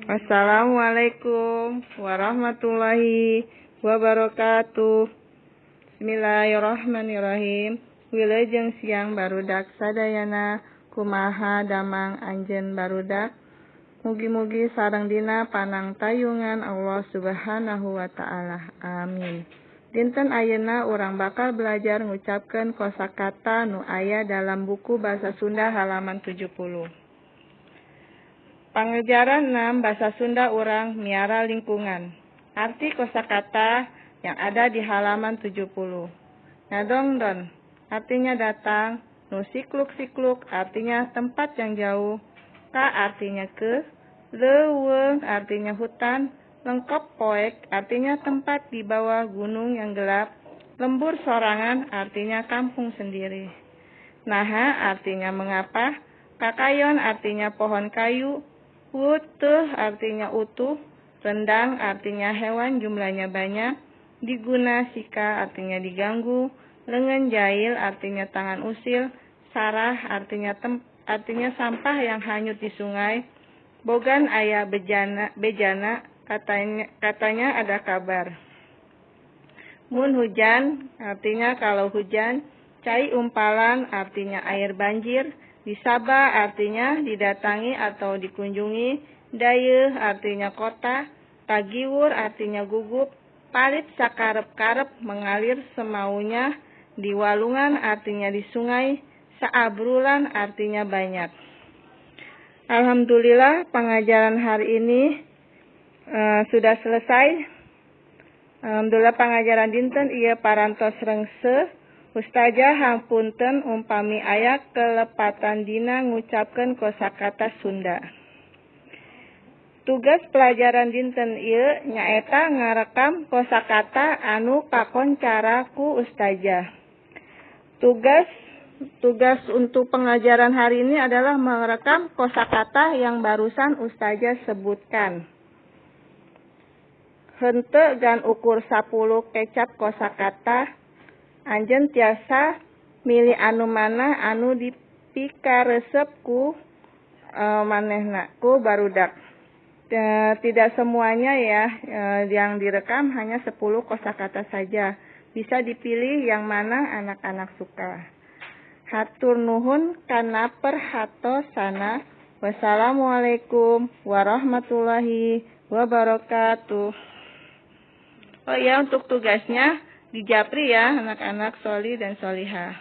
Assalamualaikum warahmatullahi wabarakatuh. Bismillahirrahmanirrahim. Wilujeng siang barudak sadayana, kumaha damang anjeun barudak? Mugi-mugi sareng dina panangtayungan Allah Subhanahu wa taala. Amin. Dinten ayeuna urang bakal belajar ngucapkeun kosakata nu aya dalam buku Bahasa Sunda halaman 70. Pangajaran 6 Bahasa Sunda urang miara lingkungan. Arti kosakata yang ada di halaman 70. Ngadongdon artinya datang, nu sikluk-sikluk artinya tempat yang jauh, ka artinya ke, leuweung artinya hutan, lengkop poek artinya tempat di bawah gunung yang gelap, lembur sorangan artinya kampung sendiri. Naha artinya mengapa, kakayon artinya pohon kayu, wuteuh artinya utuh, rendang artinya hewan jumlahnya banyak, diguna sika artinya diganggu, lengan jahil artinya tangan usil, sarah artinya sampah yang hanyut di sungai, bogan aya bejana, bejana katanya ada kabar. Mun hujan artinya kalau hujan, cai umpalan artinya air banjir, disaba artinya didatangi atau dikunjungi, dayeuh artinya kota, tagiwur artinya gugup, palit sakarep-karep mengalir semaunya, di walungan artinya di sungai, saabrulan artinya banyak. Alhamdulillah, pengajaran hari ini sudah selesai. Alhamdulillah, pengajaran dinten ieu parantos rengse. Ustazah hapunten umpami aya kelepatan dina ngucapkeun kosakata Sunda. Tugas pelajaran dinten ieu nyaeta ngarekam kosakata anu kakoncara ku ustazah. Tugas tugas untuk pengajaran hari ini adalah merekam kosakata yang barusan ustazah sebutkan. Henteu ngan ukur 10 kecap kosakata, anjeun tiasa milih anu mana anu dipikaresep ku manehna, ku barudak. Tidak semuanya ya, yang direkam hanya 10 kosakata saja. Bisa dipilih yang mana anak-anak suka. Hatur nuhun kana perhatosana. Wassalamualaikum warahmatullahi wabarakatuh. Oh ya, untuk tugasnya di japri ya, anak-anak soli dan solihah.